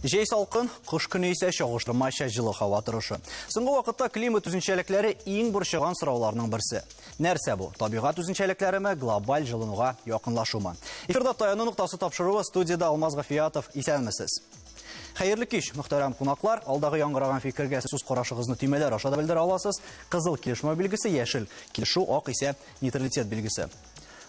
Җәй салкын, кыш көне исә чагыштырмача җылы һава торышы. Соңгы вакытта климат үзенчәлекләре иң борчыган сорауларның берсе. Нәрсә бу? Табигать үзенчәлекләреме, глобаль җылынуга якынлашумы? Эфирда таяну ноктасы тапшыруы студиядә Алмаз Гафиятов. Исәнмесез. Хәерле кич, мөхтәрәм кунаклар. Алдагы яңгыраган фикергә сүз карашыгызны төймәләр аша да белдерә аласыз. Кызыл килешмәү билгесе, яшел килешү, ак исә нейтралитет билгесе.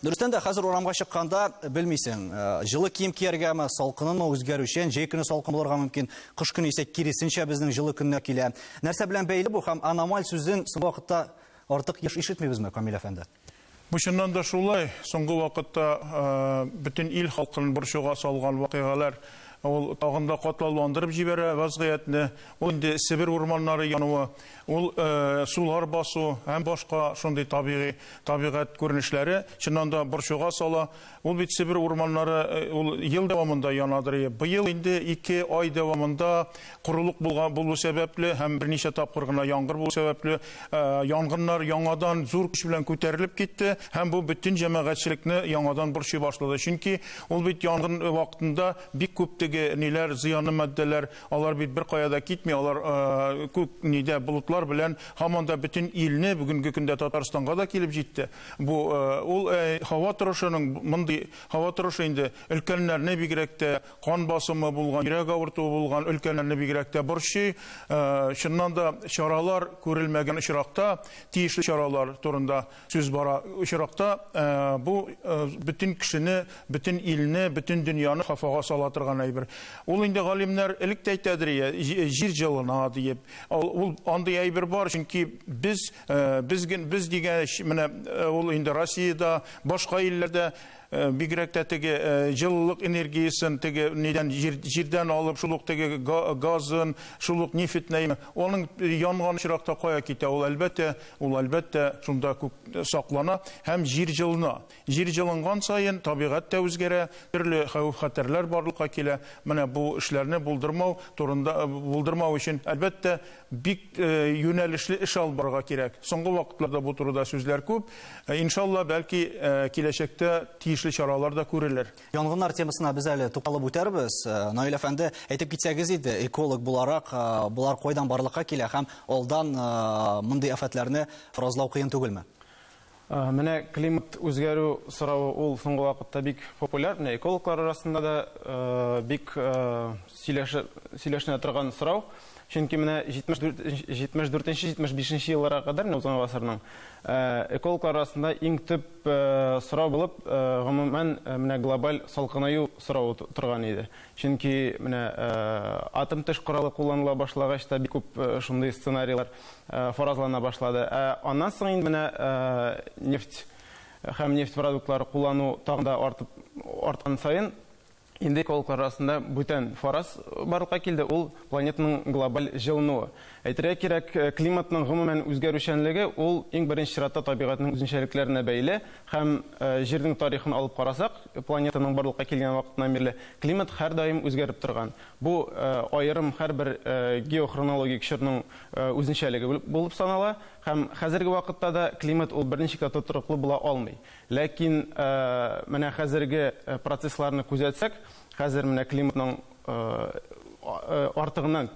Дөрестән дә, хәзер урамга чыкканда белмисең, җылы кием кияргәме, салкынынмы, үзгәрүчән, җәй көне салкын булырга мөмкин, кыш көне исә киресенчә безнең җылы көннәр килә. Нәрсә белән бәйле бу һәм аномаль сүзен соңгы вакытта артык еш ишетмибезме, Камил әфәнде? Бу чыннан да шулай. Соңгы вакытта бөтен ил халкын борчуга салган вакыйгалар ул тагын да катлауландырып җибәрә вазгыятьне. Ул инде Себер урманнары януы, Ул сулар басу һәм башка шундый табигый табигать күренешләре чыннан да борчуга сала. Ул бит Себер урманнары ул ел дәвамында янадыр. Быел инде 2 ай дәвамында корылык булган булу сәбәпле һәм берничә тапкыр гына яңгыр булу сәбәпле янгыннар яңадан зур көч белән күтәрелеп китте һәм бу бөтен җәмәгатьчелекне яңадан борчый башлады. Чөнки ул бит янгын вакытында бик күп теге ниләр, зыянлы матдәләр Алар бит беркая да китми, алар күк нидә болытлар белән һаман да бөтен илне, бүгенге көндә Татарстанга да килеп җитте. Бу ул һава торышының мондый һава торышы инде өлкәннәрне бигрәк тә кан басымы булган, йөрәк авыртуы булган өлкәннәрне бигрәк тә борчый. Чыннан да чаралар күрелмәгән очракта, тиешле чаралар турында Сүз бара очракта бу бөтен кешене, бөтен илне, бөтен дөньяны хафага сала торган әйбер. Ул инде галимнәр элек тә әйтәдер, җир җылына диеп. Ул андый әйбер бар, чөнки без без без дигәч, менә ул инде Россиядә, башка илләрдә бигрәк тә теге җылылык энергиясен теге нидән җирдән алып, шул ук теге газын, шул ук нефтьне, аның янган очракта кая китә? Ул әлбәттә Ул, әлбәттә, шунда күп саклана һәм җир җылына. Җир җылынган саен табигать тә үзгәрә, төрле хәвеф-хәтәрләр барлыкка килә. Менә бу эшләрне булдырмау турында, булдырмау өчен, әлбәттә, бик юнәлешле эш алып барырга кирәк. Соңгы вакытларда бу турыда сүзләр күп. Иншалла, бәлки, киләчәктә тиешле чаралар да күрелер. Янгыннар темасына без әле тукталып үтәрбез. Наил әфәнде, әйтеп китсәгез иде, эколог буларак, болар кайдан барлыкка килә һәм алдан мондый афәтләрне фаразлау кыен түгелме? Менә климат үзгәрү соравы ул соңгы вакытта бик популяр. Менә экологлар арасында да бик сөйләшенә торган сорау. Чөнки менә 74-75 елларга кадәр, менә узган гасырның, экологлар арасында иң төп сорау булып, гомумән, менә глобаль салкынаю соравы торган иде. Чөнки менә атом-төш коралы кулланыла башлагач та бик күп шундый сценарийлар фаразлана башлады. Ә аннан соң инде менә нефть һәм нефть продуктлары куллану тагын да артып арткан саен, Инде экологлар арасында бүтән фараз барлыкка килде, ул планетаның глобаль җылынуы. Әйтергә кирәк, климатның гомумән үзгәрүчәнлеге ул иң беренче чиратта табигатьнең үзенчәлекләренә бәйле һәм Җирнең тарихын алып карасак, планетаның барлыкка килгән вакытыннан бирле климат һәрдаим үзгәреп торган. Бу аерым һәрбер геохронологик чорның үзенчәлеге булып санала һәм хәзерге вакытта да климат ул берничек тә тотрыклы була алмый. Ләкин менә хәзерге процессларны күзәтсәк, хәзер менә климатның артыгыннан,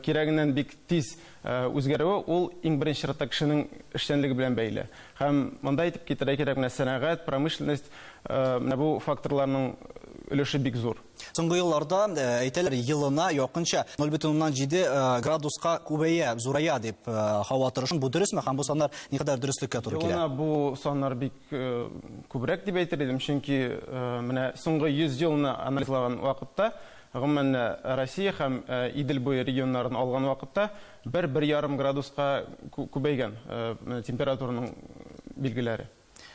кирәгеннән бик тиз үзгәрүе ул иң беренче чиратта кешенең эшчәнлеге белән бәйле. Һәм монда әйтеп китәргә кирәк, менә сәнәгать, промышленность, менә бу факторларның өлеше бик зур. Соңгы елларда, әйтәләр, елына якынча 0,7 градуска күбәя, зурая дип һава торышын. Бу дөресме һәм бу саннар никадәр дөреслеккә туры килә? Елына бу саннар бик күбрәк дип әйтер идем, чөнки менә соңгы 100 елны анализлаган вакытта, гомумән, Россия һәм Идел буе регионнарын алган вакытта, бер-бер ярым градуска күбәйгән температураның билгеләре.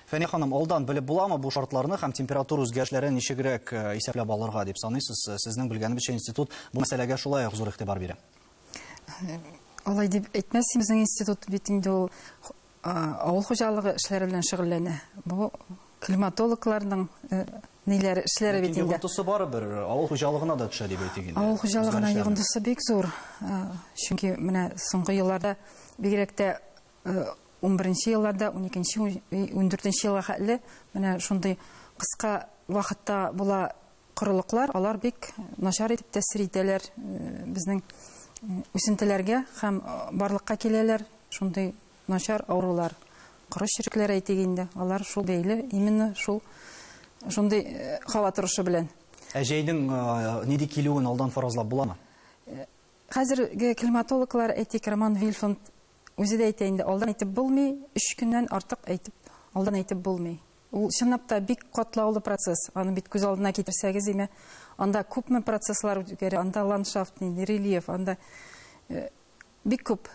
Фәния ханым, алдан белеп буламы бу шартларны һәм температура үзгәрешләрен ничегрәк исәпләп алырга дип саныйсыз? Сезнең белгәнебезчә, институт бу мәсьәләгә шулай ук зур игътибар бирә. Алай дип әйтмәс идем, безнең институт бит инде ул авыл хуҗалыгы эшләре белән шөгыльләнә. Бу климатологларның ниләре, эшләре бит инде. Йогынтысы барыбер авыл хуҗалыгына да төшә дип әйтик инде. Авыл хуҗалыгына йогынтысы бик зур. Чөнки менә соңгы елларда бигрәк тә Унберенче елларда, уникенче, ундүртенче елга хәтле менә шундый кыска вакытта була. корылыклар, алар бик начар итеп тәэсир итәләр безнең үсентеләргә һәм барлыкка киләләр шундый начар авырулар. Коры чирекләр әйтик инде, алар шул бәйле именно шул шундый һава торышы белән. Ә җәйнең нинди килүен алдан фаразлап буламы? Хәзерге климатологлар, әйтик, Роман Вильфанд үзе дә әйтә инде, алдан әйтеп булмый, өч көннән артык әйтеп, алдан әйтеп булмый. Ул чынлап та бик катлаулы процесс. Аны бит күз алдына китерсәгез, име, анда күпме процесслар үткәрә, анда ландшафт, нинди рельеф, анда бик күп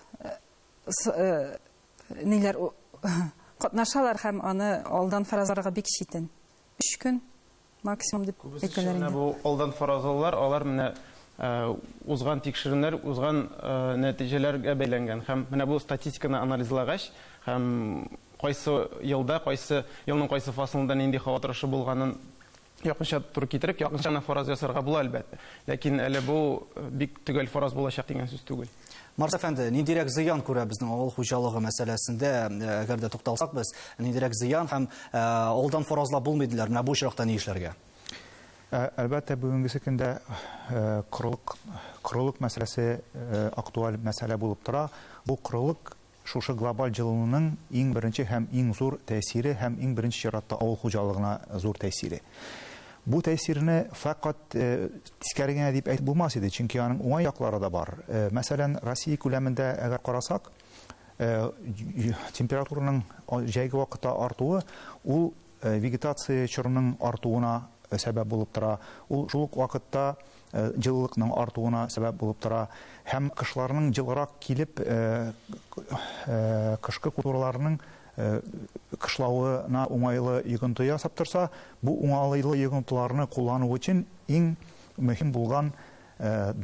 ниләр катнашалар һәм аны алдан фаразларга бик читен. Өч көн максимум дип әйтәләр инде. Бу алдан фаразлаулар, алар менә узган тикшеренүләр, узган нәтиҗәләргә бәйләнгән. Һәм менә бу статистиканы анализлагач, һәм кайсы елда, кайсы елның кайсы фасылында нинди һава торышы булганын якынча туры китереп, якынча гына фараз ясарга була, әлбәттә. Ләкин әле бу бик төгәл фараз булачак дигән сүз түгел. Марс әфәнде, ниндирәк зыян күрә безнең авыл хуҗалыгы мәсьәләсендә, әгәр дә тукталсак без, ниндирәк зыян һәм алдан фаразлап булмый диләр, менә бу очракта ни эшләргә? Әлбәттә, бүгенгесе көндә корылык, корылык мәсьәләсе актуаль мәсьәлә булып тора. Бу корылык шушы глобаль җылынуның иң беренче һәм иң зур тәэсире һәм иң беренче чиратта авыл хуҗалыгына зур тәэсире. Бу тәэсирне фәкать тискәре генә дип әйтеп булмас иде, чөнки аның уңай яклары да бар. Мәсәлән, Россия күләмендә әгәр карасак, температураның җәйге вакытта артуы ул вегетация чорының артуына сәбәп булып тора. Ул шул ук вакытта җылылыкның артуына сәбәп булып тора. Һәм кышларның җылырак килеп, кышкы культураларның кышлавына уңайлы йогынты ясап торса, бу уңайлы йогынтыларны куллану өчен иң мөһим булган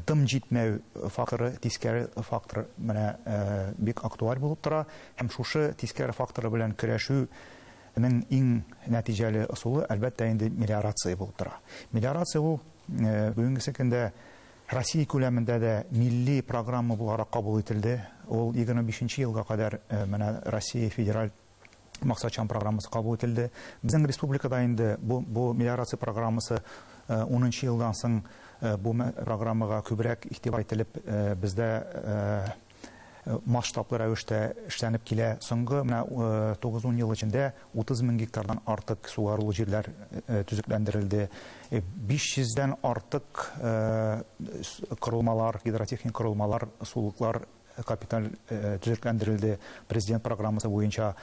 дым җитмәү факторы, тискәре фактор менә бик актуаль булып тора. Һәм шушы тискәре факторы белән көрәшүнең иң нәтиҗәле ысулы, әлбәттә, инде мелиорация булып тора. Мелиорация ул бүгенгесе көндә Россия күләмендә дә милли программа буларак кабул ителде. Ул 25 елга кадәр менә Россия федераль максатчан программасы кабул ителде. Безнең республикада инде бу мелиорация программасы 10 елдан соң бу программага күбрәк игътибар ителеп, бездә масштаблы рәвештә эшләнеп килә. Соңгы менә 9-10 ел эчендә 30 мең гектардан артык сугарулы җирләр төзекләндерелде. 500дән артык корылмалар, гидротехник корылмалар, сулыклар капиталь төзекләндерелде президент программасы буенча.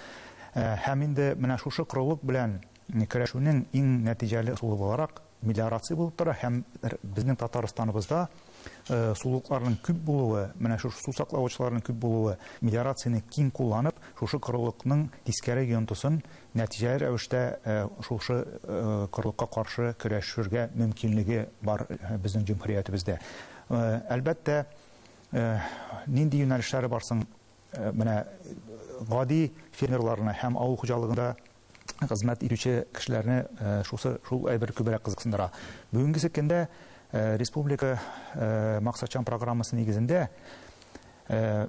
Һәм инде менә шушы корылык белән көрәшүнең иң нәтиҗәле ысулы буларак мелиорация булып тора һәм безнең Татарстаныбызда сулыкларның күп булуы, менә шушы су саклавычларның күп булуы мелиорацияне киң кулланып, шушы корылыкның тискәре йогынтысын нәтиҗәле рәвештә шушы корылыкка каршы көрәшергә мөмкинлеге бар безнең җөмһүриятебездә. Әлбәттә, нинди юнәлешләре бар соң менә гади фермерларны һәм авыл хуҗалыгында хезмәт итүче кешеләрне шусы шул әйбер күбрәк кызыксындыра. Бүгенгесе көндә республика максатчан программасы нигезендә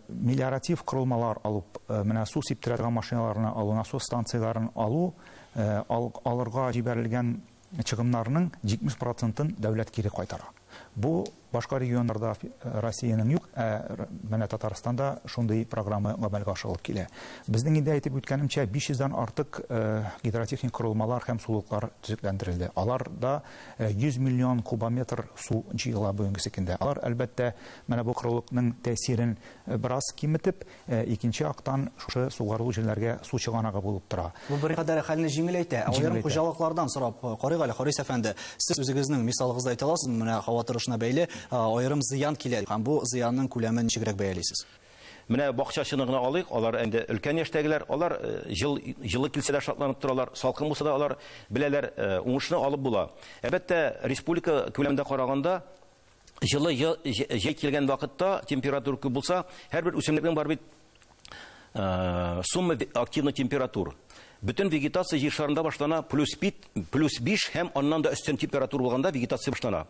мелиоратив корылмалар алып, менә су сиптерә торган машиналарны алу, насос станцияләрен алу, алырга җибәрелгән чыгымнарның 70%-ын дәүләт кире кайтара. Бу башка регионнарда Россиянең юк, ә менә Татарстанда шундый программа гамәлгә ашырылып килә. Безнең инде әйтеп үткәнемчә, 500дән артык гидротехник корылмалар һәм сулыклар төзекләндерелде. Аларда 100 миллион кубометр су җыела бүгенге көндә. Алар, әлбәттә, менә бу корылыкның тәэсирен бераз киметеп, икенче яктан шушы сугарылу җирләргә су чыганагы булып тора. Бу беркадәр хәлне җиңеләйтә. Аерым хуҗалыклардан сорап карыйк әле, Харис әфәнде. Сез үзегезнең мисалыгызда әйтә аласызмы, менә һава торышына бәйле аерым зыян килә. Һәм бу зыянның күләмен ничегрәк бәялисез? Менә бакчачыны гына алыйк, алар инде өлкән яшьтәгеләр, алар җыл җылы килсә дә шатланып торалар, салкын булса да алар беләләр, уңышны алып була. Әлбәттә, республика күләмендә караганда, җылы җәй килгән вакытта температура күп булса, һәрбер үсемлекнең бар бит сумма активной температур. Бөтен вегетация җир шарында башлана плюс 5 һәм аннан да өстен температура булганда вегетация башлана.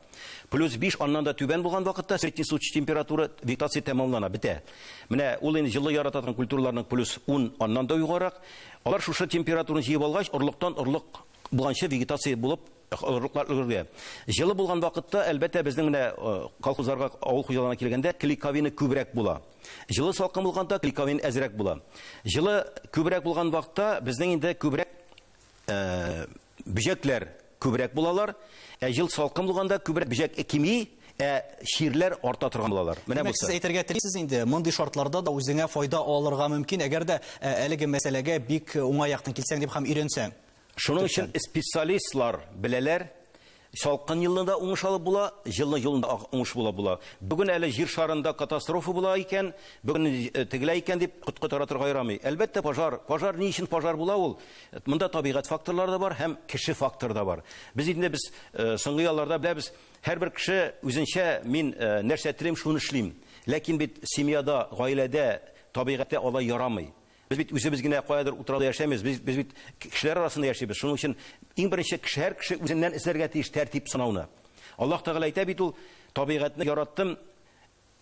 Плюс 5 аннан да түбән булган вакытта средний суточный температура вегетация тәмамлана, бетә. Менә ул инде җылы ярата торган культураларның плюс 10 аннан да югарырак. Алар шушы температураны җыеп алгач, орлыктан орлык булганчы вегетация булып Орлыклар өлгергә. Җылы булган вакытта, әлбәттә, безнең менә колхозларга, авыл хуҗалыгына килгәндә, клейковина күбрәк була. Җылы салкын булганда клейковина әзрәк була. Җылы күбрәк булган вакытта безнең инде күбрәк бөҗәкләр күбрәк булалар. Ә җыл салкын булганда күбрәк бөҗәк кими, ә чирләр арта торган булалар. Менә Димәк, сез бусы. әйтергә телисез инде, мондый шартларда да үзеңә файда алырга мөмкин, әгәр дә әлеге мәсьәләгә бик уңай яктан килсәң дип һәм өйрәнсәң. Шуның өчен специалистлар беләләр, салкын елны да уңыш алып була, җылы елны да уңыш була була. Бүген әле җир шарында катастрофа була икән, бүген тегеләй икән дип коткы таратырга ярамый. Әлбәттә, пожар, пожар ни өчен пожар була ул? Монда табигать факторлары да бар һәм кеше факторы да бар. Без инде без соңгы елларда беләбез, һәрбер кеше үзенчә мин нәрсә телим, шуны эшлим. Ләкин бит семьяда, гаиләдә, табигатьтә алай ярамый. Без бит үзебез генә каядыр утрауда яшәмибез, без бит кешеләр арасында яшибез. Шуның өчен иң беренче кеше, һәр кеше үзеннән эзләргә тиеш тәртип сынауны. Аллаһ Тәгалә әйтә бит ул, табигатьне яраттым.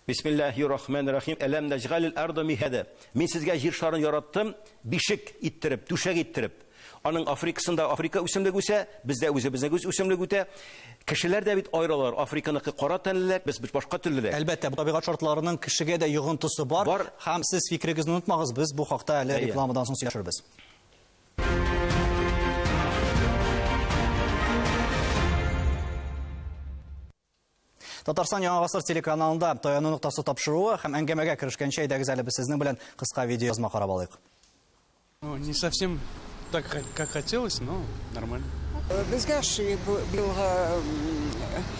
Бисмиллаһир-рахманир-рахим. Әләм нәҗгалил арда михада. Мин сезгә җир шарын яраттым, бишек иттереп, түшәк иттереп. Аның Африкасында Африка үсемлеге үсә, бездә үзебезнең үз үсемлек үтә. Кешеләр дә бит аералар. Африканыкы кара тәнлеләр, без башка төрлерәк. Әлбәттә, бу табигать шартларының кешегә дә йогынтысы бар. Бар. Һәм сез фикерегезне онытмагыз, без бу хакта әле рекламадан соң сөйләшербез. Татарстан Яңа Гасыр телеканалында таяну ноктасы тапшыруы һәм әңгәмәгә керешкәнче әйдәгез әле без сезнең белән кыска видео язма карап алыйк. Не совсем так, как хотелось, но нормально. Безгә ошый быелгы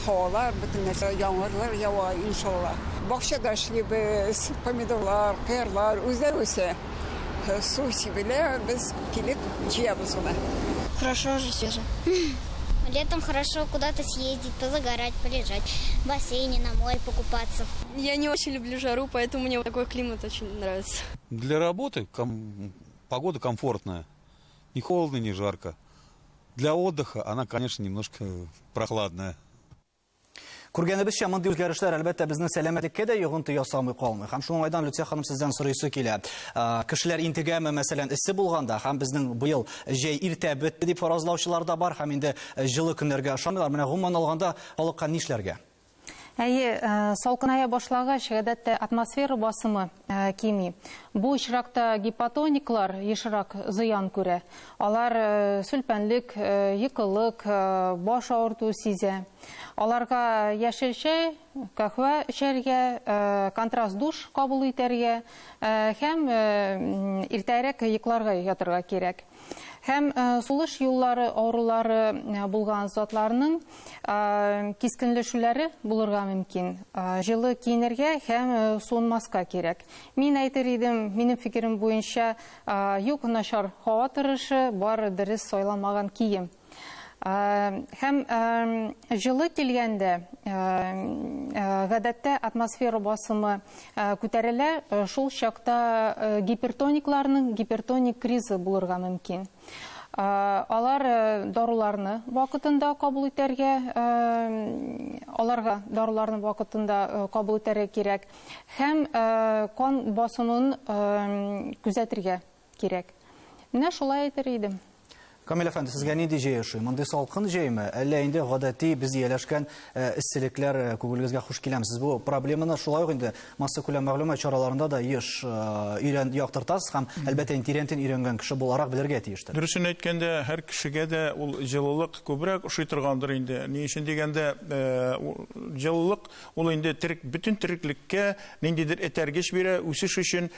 һавалар, бөтен нәрсә, яңгырлар ява, иншалла. Бакчада эшлибез, помидорлар, кыярлар үзләре үсә. Су сибелә, без килеп җыябыз гына. Хорошо же все же. Летом хорошо куда-то съездить, позагорать, полежать, в бассейне, на море покупаться. Я не очень люблю жару, поэтому мне такой климат очень нравится. Для работы погода комфортная, ни холодно, ни жарко. Для отдыха она, конечно, немножко прохладная. Күргәнебезчә, мондый үзгәрешләр, әлбәттә, безнең сәламәтлеккә дә йогынты ясамый калмый. Һәм шул уңайдан Люция ханым сездән сорыйсы килә. Кешеләр интегәме, мәсәлән, эссе булганда, һәм безнең быел җәй иртә бетте дип фаразлаучылар да бар, һәм инде җылы көннәргә ышанмыйлар. Менә гомумән алганда халыкка нишләргә? Әйе, салкыная башлагач, гадәттә атмосфера басымы кими. Бу очракта гипотониклар ешрак зыян күрә. Алар сүлпәнлек, йокылык, баш авырту сизә. Аларга яшел чәй, каһвә эчәргә, контраст душ кабул итәргә һәм иртәрәк йокларга ятырга кирәк. Һәм сулыш юллары авырулары булган затларның кискенләшүләре булырга мөмкин. Җылы киенергә һәм суынмаска кирәк. Мин әйтер идем, минем фикерем буенча, юк начар һава торышы, бар дөрес сайланмаган кием. Һәм җылы килгәндә, гадәттә атмосфера басымы күтәрелә, шул чакта гипертоникларның гипертоник кризы булырга мөмкин. Алар даруларны вакытында кабул итәргә, аларга даруларны вакытында кабул итәргә кирәк һәм кан басымын күзәтергә кирәк. Менә шулай әйтер идем. Камил әфәнде, сезгә нинди җәй ошый? Мондый салкын җәйме? Әллә инде гадәти без ияләшкән эсселекләр күңелегезгә хуш киләме? Сез бу проблеманы шулай ук инде массакүләм мәгълүмат чараларында да еш яктыртасыз һәм, әлбәттә, инде тирәнтен өйрәнгән кеше буларак белергә тиештер. Дөресен әйткәндә, һәр кешегә дә ул җылылык күбрәк ошый торгандыр инде. Ни өчен дигәндә, җылылык ул инде бөтен тереклеккә ниндидер этәргеч бирә, үсеш өчен.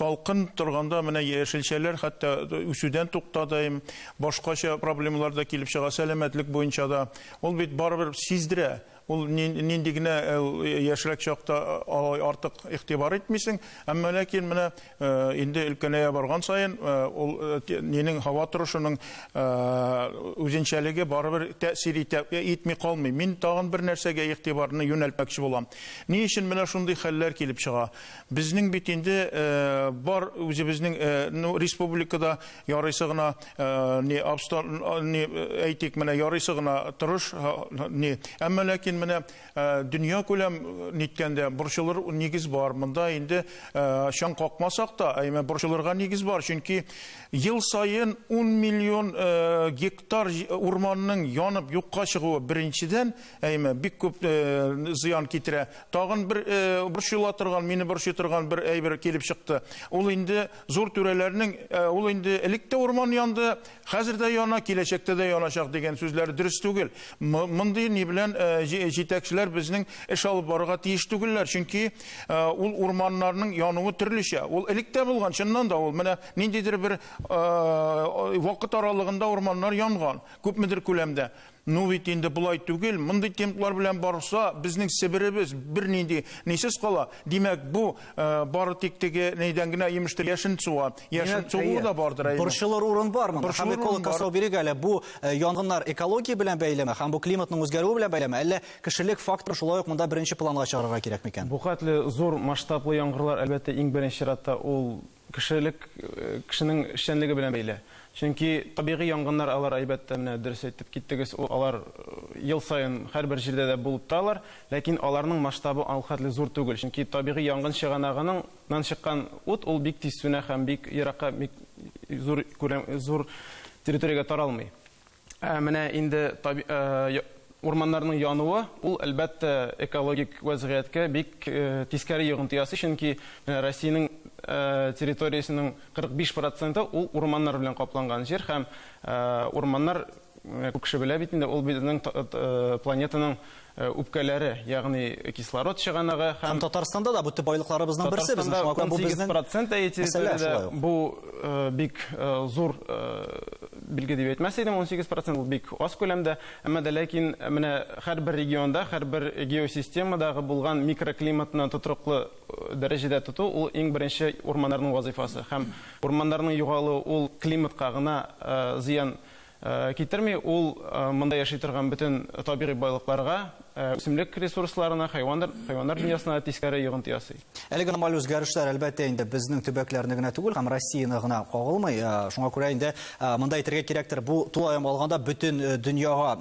Салкын торганда менә яшелчәләр хәтта үсүдән туктады, башкача проблемалар да килеп чыга сәламәтлек буенча да. Ул бит барыбер сиздерә. Ул нинди генә яшьрәк чакта алай артык игътибар итмисең, әмма ләкин менә инде өлкәнәя барган саен ул нинең һава торышының үзенчәлеге барыбер тәэсир итми калмый. Мин тагын бер нәрсәгә игътибарны юнәлтмәкче булам. Ни өчен менә шундый хәлләр килеп чыга? Безнең бит инде бар үзебезнең республикада ярыйсы гына не обстан, не, әйтик, менә ярыйсы гына торыш, не. Әмма ләкин Ләкин менә дөнья күләм ниткәндә борчылыр нигез бар. Монда инде чаң какмасак та, әмма борчылырга нигез бар. Чөнки ел саен 10 миллион гектар урманның янып юкка чыгуы беренчедән, әмма бик күп зыян китерә. Тагын бер борчыла торган, мине борчый торган бер әйбер килеп чыкты. Ул инде зур түрәләрнең, ул инде элек тә урман янды, хәзер дә яна, киләчәктә дә яначак дигән сүзләре дөрес түгел. Мондый ни белән җитәкчеләр безнең эш алып барырга тиеш түгелләр, чөнки ул урманнарның януы төрлечә. Ул элек тә булган, чыннан да ул менә ниндидер бер вакыт аралыгында урманнар янган, күпмедер күләмдә. Ну бит инде болай түгел, мондый темплар белән барса, безнең Себеребез бернинди нисез кала. Димәк, бу бары тик теге нидән генә имештер яшен суга. Яшен сугу да бардыр. Борчылыр урын бар монда. Һәм экологка сорау бирик әле. Бу янгыннар экология белән бәйлеме һәм бу климатның үзгәрүе белән бәйлеме? Әллә кешелек факторы шулай ук монда беренче планга чыгарырга кирәк микән? Бу хәтле зур масштаблы яңгырлар, әлбәттә, иң беренче чиратта ул кешелек, кешенең эшчәнлеге белән бәйле. Чөнки табигый янгыннар алар, әлбәттә, менә дөрес әйтеп киттегез, алар ел саен һәрбер җирдә дә булып торалар, ләкин аларның масштабы ул хәтле зур түгел. Чөнки табигый янгын чыганагының нан чыккан ут ул бик тиз сүнә һәм бик еракка, бик зур күләм, зур территориягә таралмый. Ә менә инде урманнарның януы, ул, әлбәттә, экологик вәзгыятькә бик тискәре йогынты ясый, чөнки менә Россиянең территориясенең 45 проценты ул урманнар белән капланган җир, һәм урманнар, күп кеше белә бит инде, ул безнең планетаның үпкәләре, ягъни кислород чыганагы һәм Татарстанда да бу төп байлыкларыбызның берсе безнең, шуңа күрә бу безнең 18% әйе территориядә бу бик зур билге дип әйтмәс идем, 18% ул бик аз күләмдә, әмма дә ләкин менә һәрбер регионда, һәрбер геосистемадагы булган микроклиматны тотрыклы дәрәҗәдә тоту ул иң беренче урманнарның вазифасы, һәм урманнарның югалуы ул климатка гына зыян китерми, ул монда яши торган бөтен табигый байлыкларга, үсемлек ресурсларына, хайваннар, хайваннар дөньясына тискәре йогынты ясый. Әлеге аномаль үзгәрешләр, әлбәттә, инде безнең төбәкләрне генә түгел, һәм Россияне гына кагылмый. Шуңа күрә инде монда әйтергә кирәктер, бу тулаем алганда бөтен дөньяга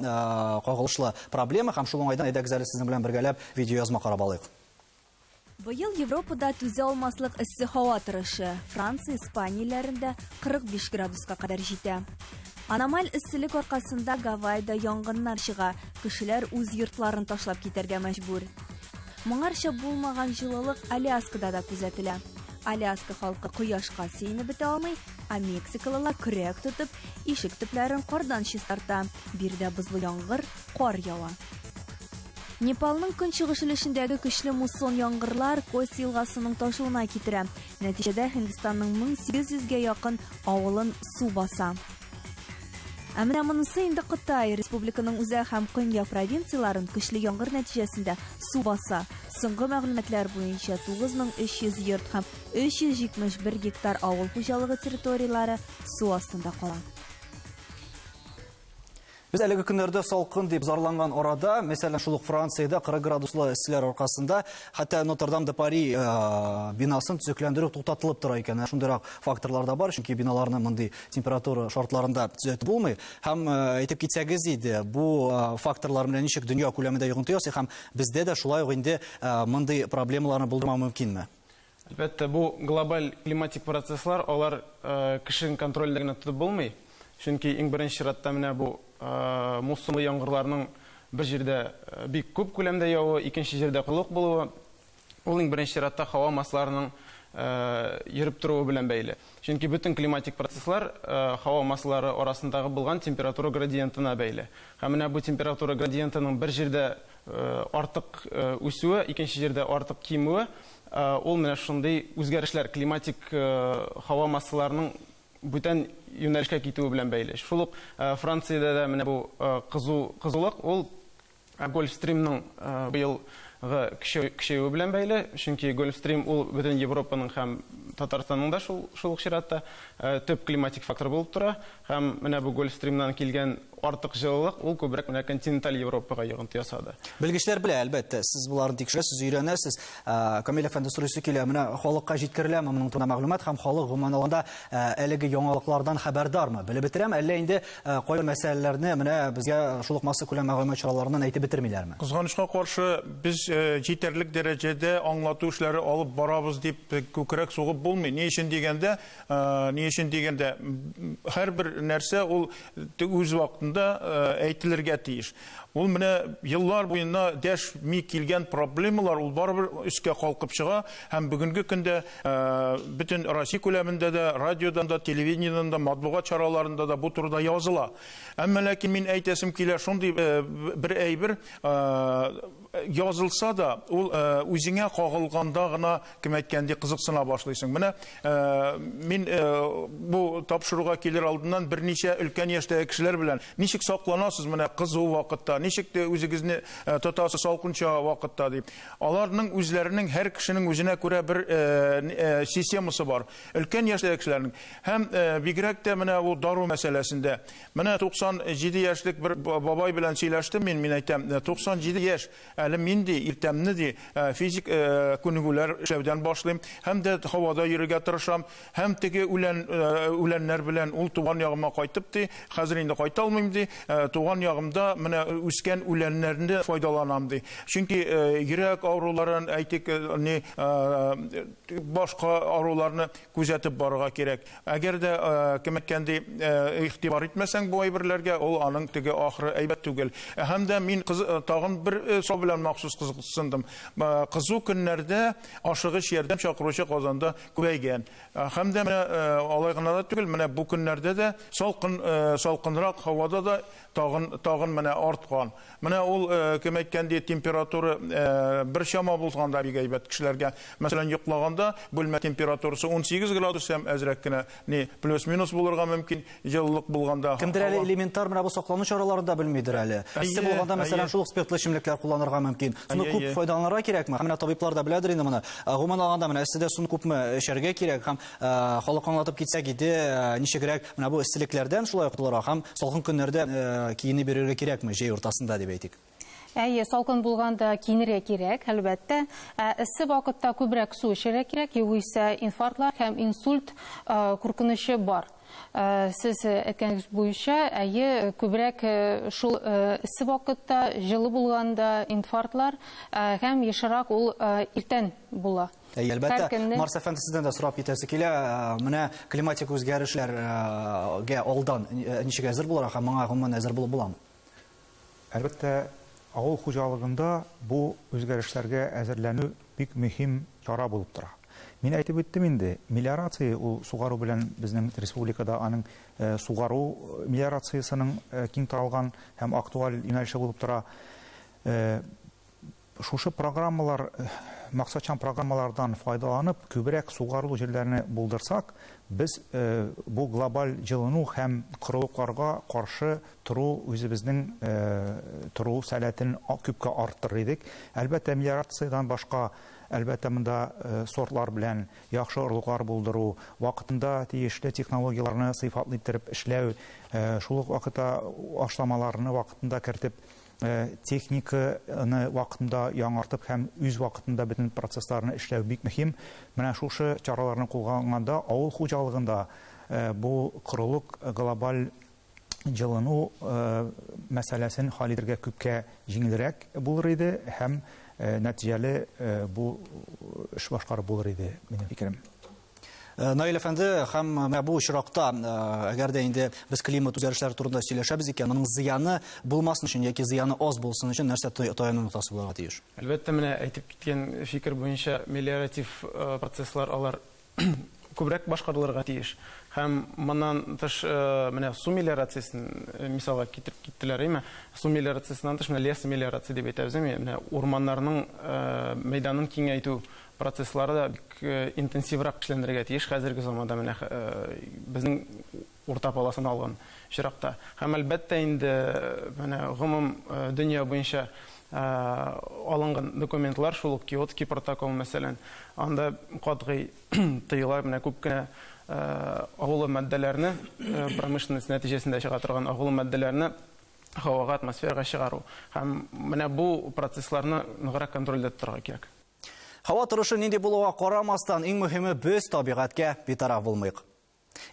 кагылышлы проблема, һәм шул уңайдан әйдәгез әле сезнең белән бергәләп видеоязма карап алыйк. Быел Европада түзә алмаслык эссе һава торышы. Франция, Испания илләрендә 45 градуска кадәр җитә. Аномаль эсселек аркасында Гавайда янгыннар чыга, кешеләр үз йортларын ташлап китәргә мәҗбүр. Моңарча булмаган җылылык Аляскада да күзәтелә. Аляска халкы кояшка сөенеп бетә алмый, ә мексикалылар көрәк тотып, ишек төпләрен кардан чистарта. Биредә бозлы яңгыр, кар ява. Непалның көнчыгыш өлешендәге көчле муссон яңгырлар Коси елгасының ташуына китерә. Нәтиҗәдә Һиндстанның 1800гә якын авылын су баса. Ә менә монысы инде Кытай, республиканың үзәк һәм көньяк провинцияләрен көчле яңгыр нәтиҗәсендә су баса. Соңгы мәгълүматлар буенча 9300 йорт һәм 371 гектар авыл хуҗалыгы территорияләре су астында кала. Без әлеге көннәрдә салкын дип зарланган арада, мәсәлән, шул ук Франциядә 40 градуслы эсселәр аркасында хәтта Нотр-Дам-де-Пари бинасын төзекләндерү туктатылып тора икән. Ә шундыйрак факторлар да бар, чөнки биналарны мондый температура шартларында төзәтеп булмый. Һәм әйтеп китсәгез иде, бу факторлар менә ничек дөнья күләмендә йогынты ясый һәм бездә дә шулай ук инде мондый проблемаларны булдырмау мөмкинме? Әлбәттә, бу глобаль климатик процесслар, алар кешенең контрольдә генә тотып булмый. Чөнки иң беренче чиратта менә бу муссонлы яңгырларның бер җирдә бик күп күләмдә явуы, икенче җирдә колык булуы, ул иң беренче чиратта һава массаларының йөреп торуы белән бәйле. Чөнки бөтен климатик процесслар һава массалары арасындагы булган температура градиентына бәйле. Һәм менә бу температура градиентының бер җирдә артык үсүе, икенче җирдә артык кимүе, ул менә шундый үзгәрешләр климатик һава массаларының бүтән юнәлешкә китүе белән бәйле. Шул ук Франциядә дә менә бу кызу кызулык ул Гольфстримның быелгы көчәюе белән бәйле, чөнки Гольфстрим ул бөтен Европаның һәм Татарстанның да шул шул ук чиратта төп климатик фактор булып тора. Һәм менә бу Гольфстримнан килгән артык җылылык ул күбрәк менә континенталь Европага йогынты ясады. Белгечләр белә, әлбәттә, сез боларны тикшерәсез, өйрәнәсез. Камил әфәнде, сорыйсы килә, менә халыкка җиткереләме моның турында мәгълүмат һәм халык гомумән алганда әлеге яңалыклардан хәбәрдармы? Белеп бетерәме, әллә инде кайбер мәсьәләләрне менә безгә шул ук массакүләм мәгълүмат чараларыннан әйтеп бетермиләрме? Кызганычка каршы, без җитәрлек дәрәҗәдә аңлату эшләре алып барабыз дип күкрәк сугып булмый. Ни өчен дигәндә, Ни өчен дигәндә, һәрбер нәрсә ул үз вакытында әйтелергә тиеш. Ул менә еллар буена дәшми килгән проблемалар ул барыбер өскә калкып чыга һәм бүгенге көндә бөтен Россия күләмендә дә, радиодан да, телевидениедән дә, матбугат чараларында да бу турыда языла. Әмма ләкин мин әйтәсем килә шундый бер әйбер, язылса да, ул үзеңә кагылганда гына, кем әйткәндәй, кызыксына башлыйсың. Менә мин бу тапшыруга килер алдыннан берничә өлкән яшьтәге кешеләр белән ничек сакланасыз менә кызу вакытта, ничек үзегезне тотасыз салкынча вакытта дип. Аларның үзләренең һәр кешенең үзенә күрә бер системасы бар. Өлкән яшьтәге кешеләрнең. Һәм бигрәк тә менә бу дару мәсьәләсендә. Менә 97 яшьлек бер бабай белән сөйләштем мин, мин әйтәм, 97 яшь, әле мин ди, иртәмне ди, физик күнегүләр эшләүдән башлыйм, һәм дә һавада йөрергә тырышам, һәм теге үлән, үләннәр белән ул туган ягыма кайтып ди, хәзер инде кайта алмыйм ди, туган ягымда менә үскән үләннәрне файдаланам ди. Чөнки йөрәк авыруларын, әйтик, ни, башка авыруларны күзәтеп барырга кирәк. Әгәр дә, кем әйткәндәй, игътибар итмәсәң бу әйберләргә, ул аның теге ахыры әйбәт түгел. Һәм дә мин тагын бер сорау белән махсус кызыксындым. Кызу көннәрдә ашыгыч ярдәм чакыручы Казанда күбәйгән. Һәм дә менә алай гына да түгел, менә бу көннәрдә дә салкын, салкынрак һавада да тагын, тагын менә арткан. Менә ул, кем әйткәндәй, температура бер чама булганда бик әйбәт кешеләргә. Мәсәлән, йоклаганда бүлмә температурасы 18 градус һәм әзрәк кенә ни плюс-минус булырга мөмкин, җылылык булганда. Кемдер әле элементар менә бу саклану чараларын да белмидер әле. Эссе булганда, мәсәлән, шул ук спиртлы эчемлекләр кулланырга мөмкин. Суны күп файдаланырга кирәкме? Һәм менә табиблар да беләдер инде моны. Гомумән алганда, менә эсседә суны күпме эчәргә кирәк һәм халыкка аңлатып китсәк иде, ничегрәк менә бу эсселекләрдән шулай котылырга һәм салкын көннәрдә киенеп йөрергә кирәкме җәй уртасында дип әйтик. Әйе, салкын булганда киенергә кирәк, әлбәттә. Ә эссе вакытта күбрәк су эчәргә кирәк, югыйсә инфарктлар һәм инсульт куркынычы бар. Сез әйткәнегез буенча, әйе, күбрәк шул эссе вакытта, җылы булганда инфарктлар һәм ешрак ул иртән була. Әйе, әлбәттә. Марс әфәнде, сездән дә сорап китәсе килә. Менә климатик үзгәрешләргә алдан ничек әзер булырга һәм моңа гомумән әзер булып буламы? Әлбәттә, авыл хуҗалыгында бу үзгәрешләргә әзерләнү бик мөһим чара булып тора. Мин әйтеп үттем инде, мелиорация ул сугару белән безнең республикада аның сугару мелиорациясенең киң таралган һәм актуаль юнәлеше булып тора. Шушы программалар, максатчан программалардан файдаланып, күбрәк сугарылу җирләрне булдырсак, без бу глобаль җылыну һәм корылыкларга каршы тору үзебезнең тору сәләтен күпкә арттырыр идек. Әлбәттә, мелиорациядән башка, әлбәттә, монда сортлар белән яхшы орлыклар булдыру, вакытында тиешле технологияләрне сыйфатлы иттереп эшләү, шул ук вакытта ашламаларны вакытында кертеп, техниканы вакытында яңартып һәм үз вакытында бөтен процессларны эшләү бик мөһим. Менә шушы чараларны кулга алганда авыл хуҗалыгында бу корылык глобаль җылыну мәсьәләсен хәл итәргә күпкә җиңелрәк булыр иде һәм нәтиҗәле бу эш башкарып булыр иде, минем фикерем. Наил әфәнде, һәм менә бу очракта, әгәр дә инде без климат үзгәрешләре турында сөйләшәбез икән, моның зыяны булмасын өчен яки зыяны аз булсын өчен нәрсә таяну ноктасы булырга тиеш? Әлбәттә, менә әйтеп киткән фикер буенча мелиоратив процесслар алар күбрәк башкарылырга тиеш. Һәм моннан тыш менә су мелиорациясен мисалга китереп киттеләр, әйме? Су мелиорациясеннән тыш менә лесомелиорация дип әйтәбез, әйме? Менә урманнарның мәйданын киңәйтү процесслары да бик интенсиврак эшләнергә тиеш хәзерге заманда менә безнең урта полосаны алган очракта. Һәм әлбәттә инде менә гомум дөнья буенча алынган документлар, шул ук Киотский протокол, мәсәлән, анда катгый тыела менә күп кенә агулы матдәләрне, промышленность нәтиҗәсендә чыга торган агулы матдәләрне. һавага, атмосферага чыгару. Һәм менә бу процессларны ныграк контрольдә тотарга кирәк. Һава торышы нинди булуга карамастан, иң мөһиме без табигатькә битараф булмыйк.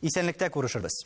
Исәнлектә күрешербез.